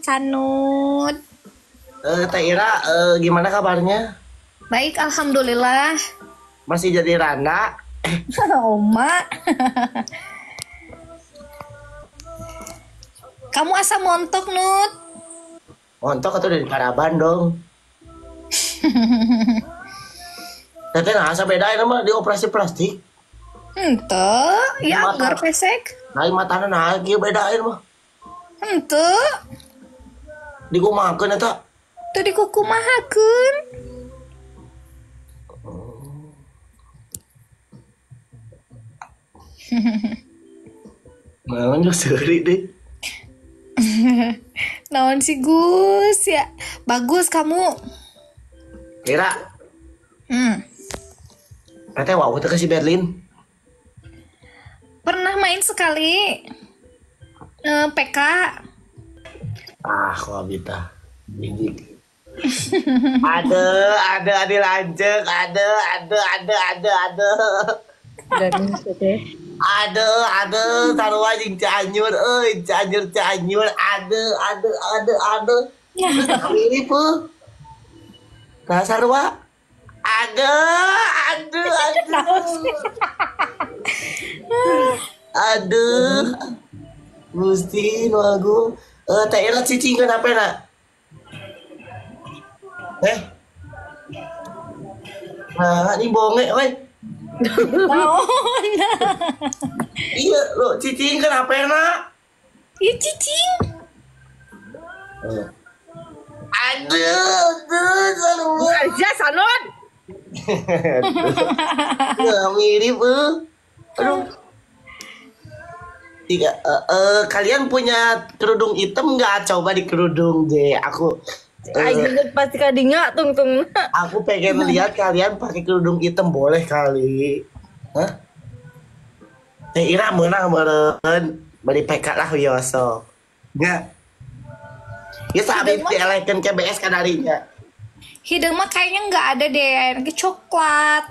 Canut. Teh Ira, gimana kabarnya? Baik, alhamdulillah. Masih jadi randa? Oma. Kamu asa montok, Nut. Montok atau dari Karaban dong. Teteh nah, asa beda ini mah di operasi plastik. Henteu, ya agar pesek. Nah, matana nah kieu bedain mah. Henteu. Dikumahakeun eta? Teu dikukumahakeun. Oh. Naon geus seuri deh. Naon sih Gus ya? Bagus kamu. Kira. Teteh wau teh ke si Berlin. Pernah main sekali. PK. Ah, kok abita. Jijik. Ada lanjut, ada. Ada, sarua jeung Cianjur euy, Cianjur, ada. Mirip euy. Nah, sarua. Ada. Aduh. Gusti nu agung. Teh Ira cicing kenapa nak? Nah, ini bonge, weh. Naon? Iya, lo cicing kenapa nak? Iya cicing. Aduh, aduh. Aja Sanon. Ya mirip, Aduh. Tiga, kalian punya kerudung hitam nggak? Coba di kerudung deh. Aku pasti kadinga tungtung. Aku pengen lihat kalian pakai kerudung hitam boleh kali. Hah? Teh Ira meunang meureun. Bari PK lah wios sok. Nya. Ya sabi dielehkeun KBS kadarinya. Hideung mah kayaknya nggak ada deh, yang coklat.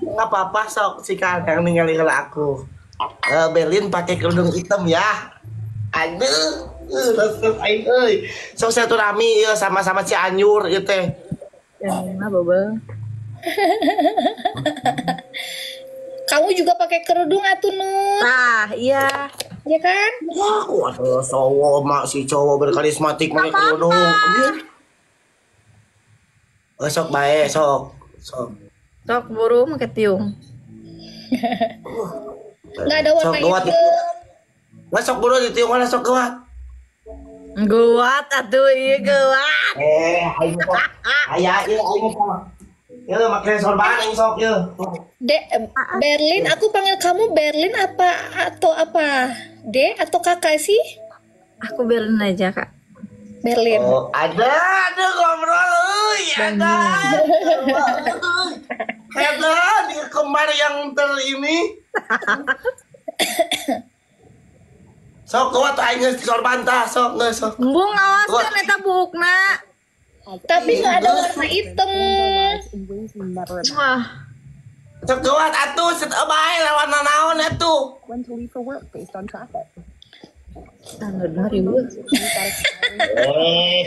Nggak apa-apa sok si kadang ningali heula aku. Berlin pakai kerudung hitam ya. Aduh, resep aing euy. Sok silaturahmi ieu sama-sama Cianjur ieu teh. Ya, bobel. Kamu juga pakai kerudung atuh, Nut. Nah, iya. Ya kan? Wah, aku adalah cowok, mak si cowok berkarismatik pakai kerudung. Sok bae, sok. Sok. Sok buru make tiung. Nggak ada warna hitam. Nggak sok buru ditiung mana sok geuat. Geuat atuh ieu geuat. Aing sok. Aya ieu aing sok. Ieu make sorban aing sok ieu. Berlin, aku panggil kamu Berlin apa atau apa? D atau kakak sih? Aku Berlin aja, Kak. Berlin. Oh, ada ngobrol euy, ada. Ada di kembar yang ter ini. Sok kuat aing geus sorban tah, sok geus sok. Embung awas kan eta buukna. Tapi enggak ada warna hitam. Wah. Sok kuat atuh set bae lawan naon atuh.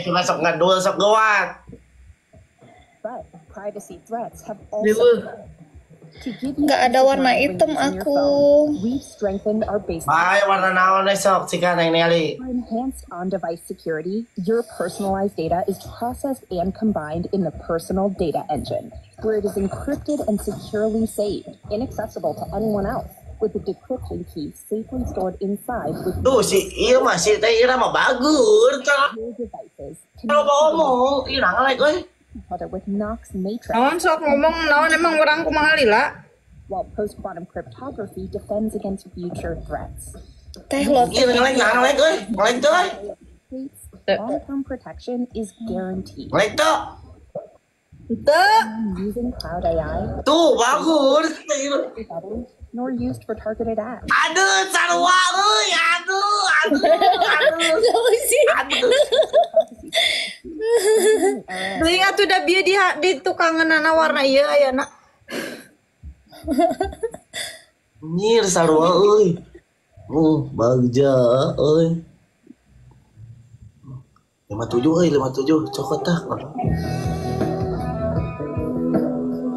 Cuma sok ngadul sok kuat. Nggak ada warna hitam aku. Bae warna naon sok cika neng ningali. Enhanced on-device security, your personalized data is processed and combined in the personal data engine, where it is encrypted and securely saved, inaccessible to anyone else, with the decryption key safely stored inside. With tuh si iya masih Teh Ira mah bagus. Kalau mau ngomong, Ira ngalek euy. With Knox Matrix. Naon sok ngomong naon emang orang kumaha lila? While post-quantum cryptography defends against future threats. Teh lo. Iya ngelek ngelek euy, ngelek tuh euy. Long-term protection is guaranteed. Ngelek tuh. Tuh. Using cloud AI. Tuh bagus. Nor used for targeted ads. Aduh, sarua euy, aduh, aduh, aduh. Aduh. Beli atuh da bieu di tukangeunana warna ieu ayana. Nyir sarua euy. Bagja euy. 57 euy, 57 cokot tah.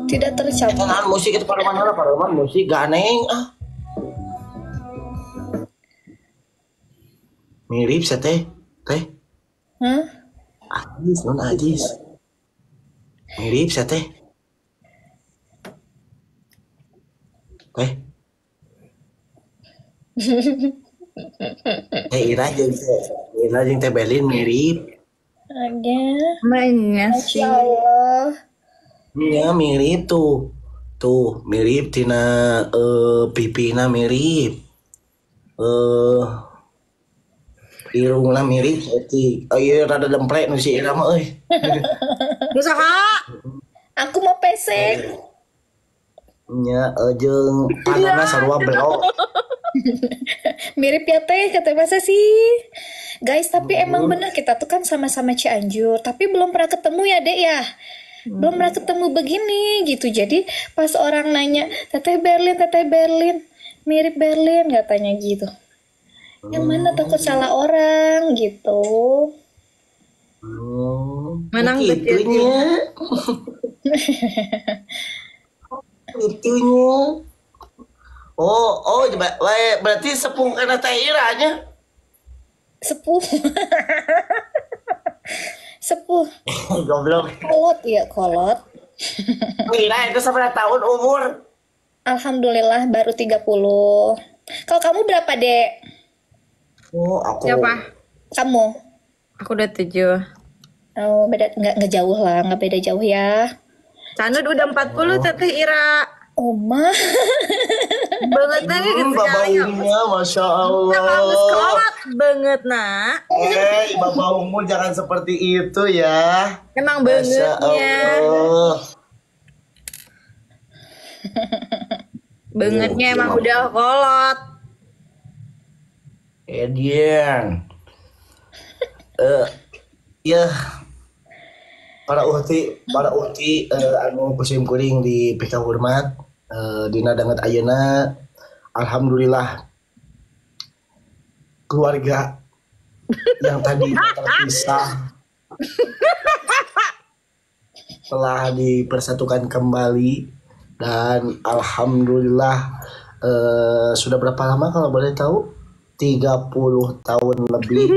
Tidak tercapai. Naon musik itu paruman musik ganeng ah. Mirip sih teh. Teh. Hah? Ajis, non Ajis. Mirip sih teh. Teh. Teh Ira jeung Teh Berlin mirip. Ada. Mainnya sih. Masya Allah. Iya mirip tuh. Tuh mirip tina pipina mirip. Irungna mirip saeutik. Oh iya rada demplek nu si Ira mah euy. Nu saha? Aku mau pesek. Nya jeung panana sarua belo. Mirip ya teh kata masa sih. Guys, tapi emang bener kita tuh kan sama-sama Cianjur, tapi belum pernah ketemu ya, Dek ya. Belum pernah ketemu begini gitu. Jadi pas orang nanya, "Teteh Berlin, mirip Berlin," katanya gitu. Yang mana takut salah orang gitu. Menang gitunya. Gitunya. Oh, berarti sepuh karena Teh Ira nya. Sepuh. Sepuh. Goblok. Kolot ya, kolot. Ira itu sampai tahun umur? Alhamdulillah baru 30. Kalau kamu berapa, Dek? Oh, aku. Siapa? Kamu. Aku udah 7. Oh, beda nggak jauh lah, nggak beda jauh ya. Canud udah 40 Teteh Ira. Oma. Banget nih gitu babaungnya, Masya Allah. Bagus kolot banget, nak. Babaungmu jangan seperti itu ya. Emang bangetnya. Bangetnya emang udah kolot. Edian. Ya. Para uhti anu kusim kuring di pika hormat dina danget ayeuna alhamdulillah keluarga yang tadi terpisah telah dipersatukan kembali dan alhamdulillah sudah berapa lama kalau boleh tahu? 30 tahun lebih.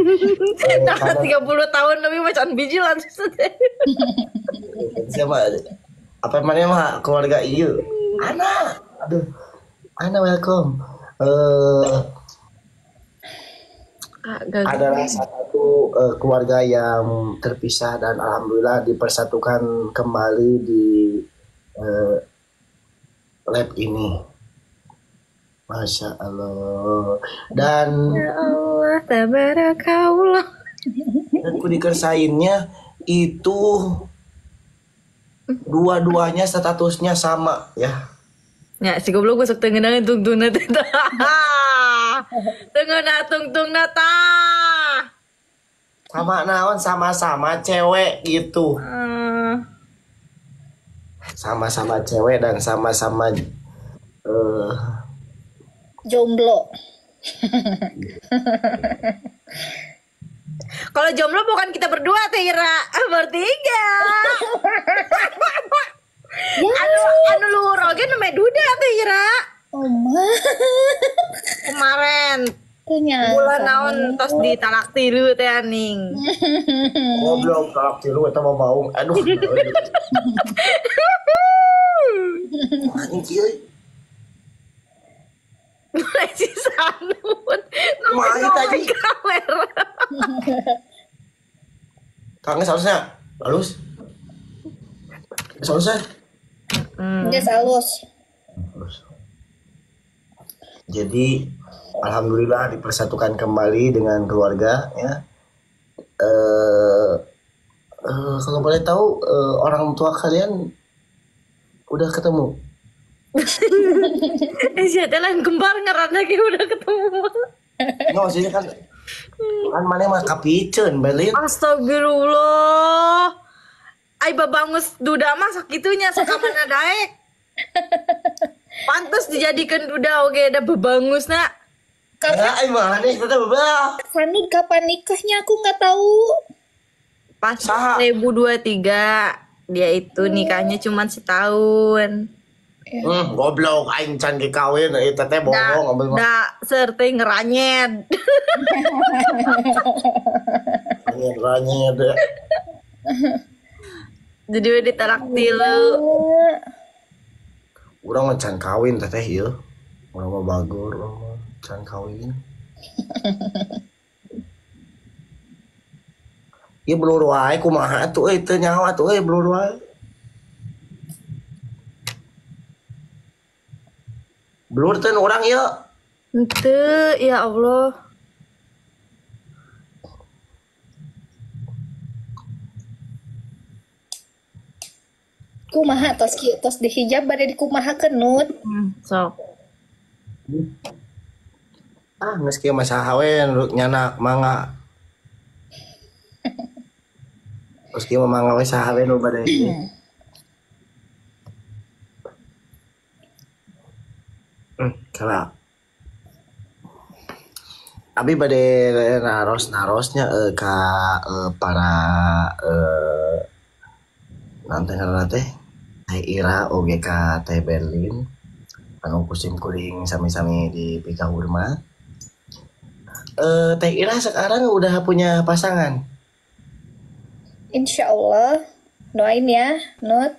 30 tahun lebih macam biji langsung. Siapa? Apa namanya mah keluarga ieu? Ana. Aduh. Ana welcome. Adalah satu keluarga yang terpisah dan alhamdulillah dipersatukan kembali di lab ini. Masya Allah. Dan ya Allah, tabarakallah. Dan ku dikersainnya itu dua-duanya statusnya sama ya. Ya, si goblok gue sok tengenang tungtungna teh. Tengenah tungtungna tah. Sama naon, sama-sama cewek gitu. Sama-sama cewek dan sama-sama jomblo. Kalau jomblo bukan kita berdua Teh Ira, bertiga. Ya. Anu luhur oge nu duda Teh Ira. Oma. Kemarin bulan naon tos ditalak tilu teh aning. Goblok talak tilu eta mah baung. Aduh. Anjing kieu. Mulai si Sanun. Kumaha tadi kamera. Kang seharusnya halus. Seharusnya. Geus halus. Jadi alhamdulillah dipersatukan kembali dengan keluarga ya. Kalau boleh tahu orang tua kalian udah ketemu? Siapa lain kembar ngaranna ge udah ketemu. Enggak, maksudnya kan mana mah kapiceun Berlin. Astagfirullah. Ai babangus duda mah sakitunya sakamana daek. Pantes dijadikan duda oge da babangusna. Kapan? Ai mah nih kata babah. Sanud kapan nikahnya aku nggak tahu. Pas Saha? 2023 dia itu nikahnya cuma setahun. Goblok aing can ge kawin eta teh bohong abis mah. Da serta ngeranyet. Ngeranyet. Jadi we ditalak tilu. Urang mah can kawin teteh ieu. Urang mah bageur, urang mah can kawin. Ieu belur wae kumaha atuh euy teu nyaho atuh euy belur wae. Belur teh urang ieu. Henteu, ya Allah. Kumaha tos kieu tos dihijab bade dikumahakeun Nut. Sok. Ah, geus kieu mah saha we nu nyanak mangga. Geus kieu mah mangga we saha we nu bade. Kala. Abi bade naros-narosnya ka para nanti ngaranna teh Teh Ira oge ka Teh Berlin anu kusim kuring sami-sami di Pika Hurma. Teh Ira sekarang udah punya pasangan? Insya Allah, doain ya, Nut.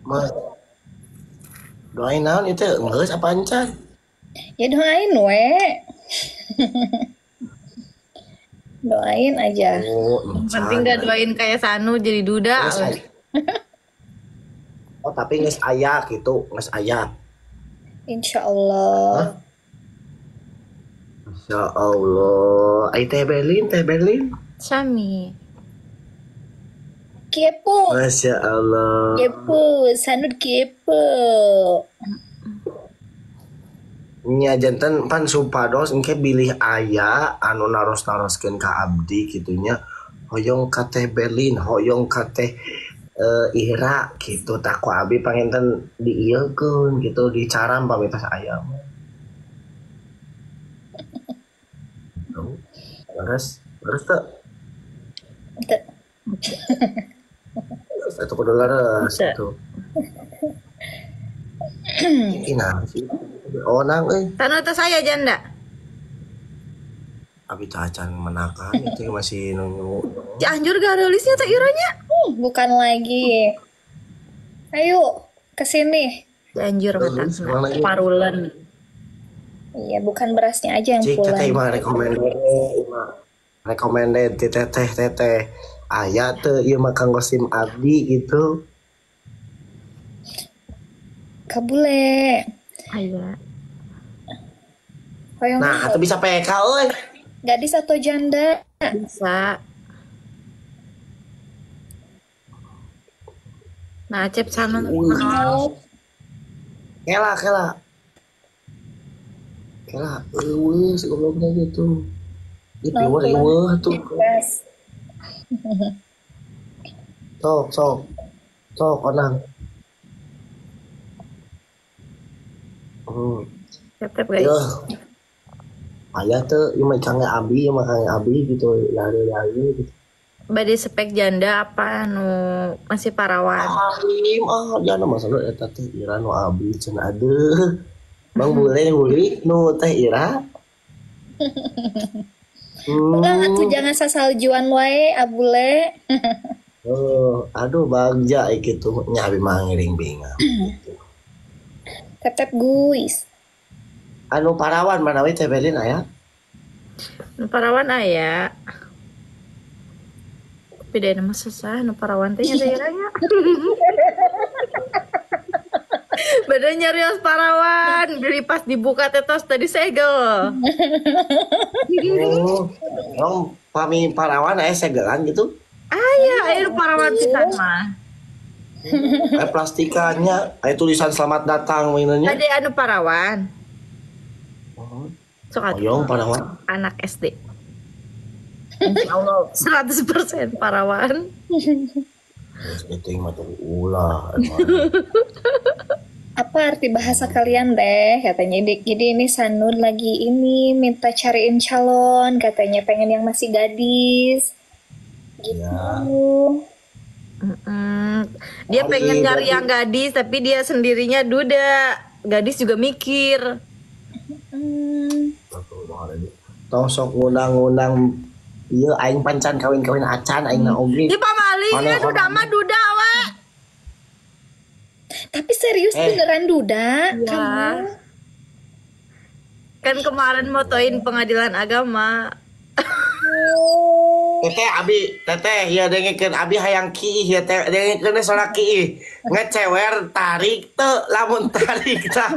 Ma, doain naon itu geus apa encan? Ya doain we. Doain aja. Oh, penting gak doain kayak Sanu jadi duda. Oh, tapi geus aya gitu, geus aya. Insya Allah. Hah? Insya Allah. Ai Teh Berlin, Teh Berlin. Sami. Kepo. Masya Allah. Kepo, Sanud kepo. Nya janten pan supados engke bilih aya anu naros-naroskeun ka abdi kitunya hoyong ka Teh Berlin, hoyong ka Teh Ira gitu tak ku abi panginten diieukeun gitu dicaram pamitas aya mah. Terus terus teu. Teu. Itu kudu leres gitu. Ini nah sih. Oh nang euy. Tanu teh saya janda. Abi teh acan menakan itu masih nunggu. Cianjur gak rilisnya teh Iranya? Bukan lagi. Ayo ke sini. Cianjur mah parulen. Iya, bukan berasnya aja yang cik, pulang. Teteh mah recommended, recommended ti teteh teteh. Aya teu ieu mah kanggo sim abdi gitu. Kabule. Aya. Hoyong nah, atau bisa PK euy. Gadis atau janda? Bisa. Nah, Acep sana. Kela, kela. Kela, eueuh si goblokna gitu. Di piweur eueuh tuh. Sok, sok. Sok onang. Tetep guys. Aya teu ieu mah kangge abi, ieu mah kangge abi gitu, yari-yari gitu. Bade spek janda apa nu masih parawan? Alim, ah janda masalah eta teh Ira nu abi cenah aduh. Bang boleh huli nu teh Ira. Ulah atuh jangan sasaljuan wae abule. Oh, aduh bagja gitu nya abi mah ngiring bingah. Tetep guys. Anu parawan mana we Teh Berlin aya? Nu parawan aya. Tapi da mah susah nu parawan teh nya teh nya. Badan nyarios parawan, beli pas dibuka teh tos tadi segel. Oh, emang pami parawan aya segelan gitu? Aya, aya parawan pisan mah. Aya plastikannya, aya tulisan selamat datang mainannya. Ada anu parawan. Sok atuh. Parawan. Anak SD. Insya Allah 100% parawan. Itu yang mah ulah. Apa arti bahasa kalian deh katanya. Jadi ini Sanud lagi ini minta cariin calon katanya pengen yang masih gadis. Gitu. Ya. Dia Ari, pengen nyari berarti- yang gadis, tapi dia sendirinya duda. Gadis juga mikir. Tong sok ngundang-ngundang ieu aing pancan kawin-kawin acan aing na oge. Di pamali Mana ya duda mah duda we. Tapi serius beneran duda Iya. kamu? Kan kemarin motoin pengadilan agama. Teteh abi, teteh ya dengekeun abi hayang kiih ya teh dengekeun sora kiih. Ngecewer tarik teu lamun tarik tah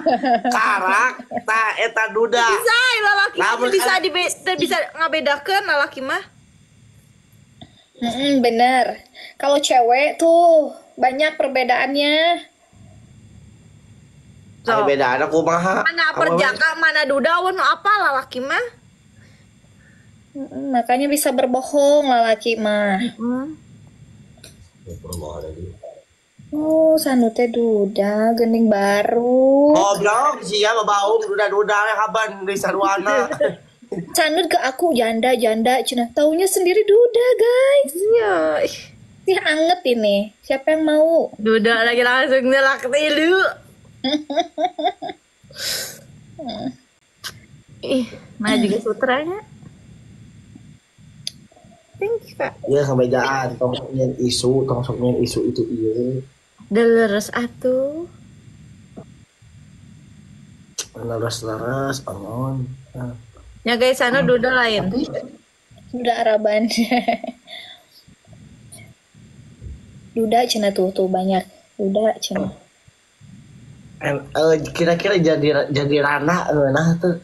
karak tah eta duda. Bisa lalaki Lamun bisa bisa ngabedakeun lalaki mah. Bener. Kalau cewek tuh banyak perbedaannya. So, Aya bedana kumaha? mana perjaka, mana duda, wah nu apa lalaki mah? Makanya bisa berbohong lalaki mah. Oh, sanute duda, gening baru. Goblok sia babaung duda-duda we kaban di sarwana. Sanut ke aku janda-janda cenah. Taunya sendiri duda, guys. Iya. Sih anget ini. Siapa yang mau? Duda lagi langsung nyelak tilu. Ih, mana juga sutranya. Thank you, Kak. Iya sampai jaan tong sok nyen isu, tong sok nyen isu itu ieu. Deleres atuh. Leres-leres angon. Ya guys, sana duda lain. Duda Araban. Duda cenah tuh banyak. Duda cenah. Kira-kira jadi rana ngeunah teu?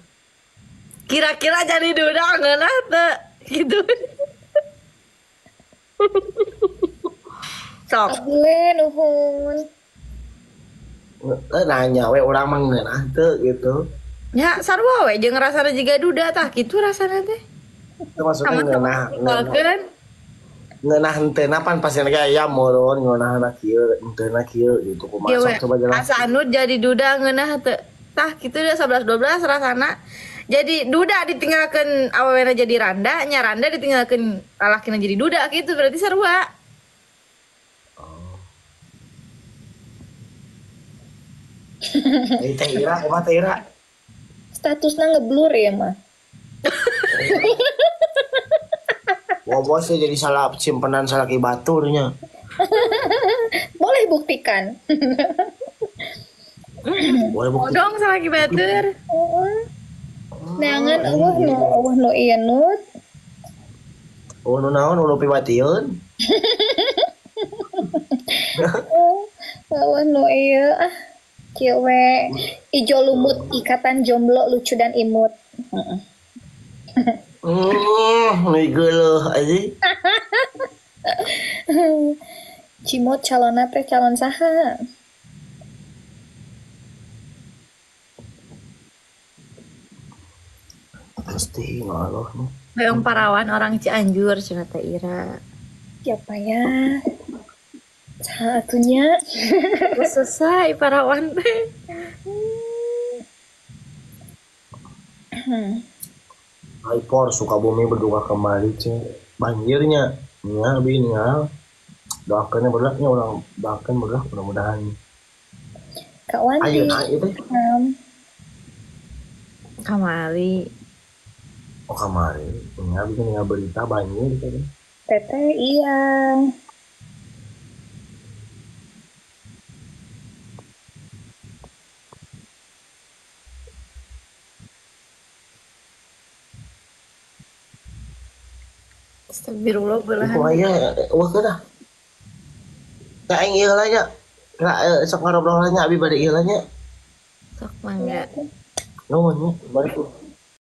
Kira-kira jadi duda ngeunah teu? Gitu. Sok. Boleh nuhun. Nanya we urang mah ngeunah teu gitu. Ya sarua we jeung rasana jiga duda tah kitu rasana teh. Itu maksudnya ngeunah. Sama-sama. Ngeunah henteu pan pasti ge aya meureun ngeunahna kieu, henteuna kieu gitu kumaha sok coba jelas. Asa anu jadi duda ngeunah teu. Tah kitu dah 11 12 rasana. Jadi duda ditinggalkeun awewena jadi randa, nya randa ditinggalkeun lalakina jadi duda gitu berarti sarua. Oh. Teh Ira, kumaha Teh Ira? Statusna ngeblur ya mah. Wah bos jadi salah simpenan salaki baturnya. Boleh buktikan. Boleh buktikan. Dong salaki batur. Neangan eueuh nu ieu nut. Oh nu naon nu pibatieun. Eueuh nu ieu ah kieu we ijo lumut ikatan jomblo lucu dan imut. Geuleuh aja. Cimot calonna teh calon saha? Pasti ngaruh nih. Hoyong parawan orang Cianjur cenah Teh Ira. Siapa ya? Satunya. Selesai parawan teh. Haipor Sukabumi berduka kembali cing banjirnya nya abi ningal doakeun berlaknya orang doakeun berlak mudah-mudahan Kak Wanti. Ayeuna ieu teh. Kamari. Oh kamari, nya abi ningal berita banjir teh. Teteh iya. Astagfirullah belahan. Kumaha wah kedah. Ka aing ieu lah nya. Sok ngarobrol nya abi bade ieu lah nya. Sok mangga. Nuhun nya, bari.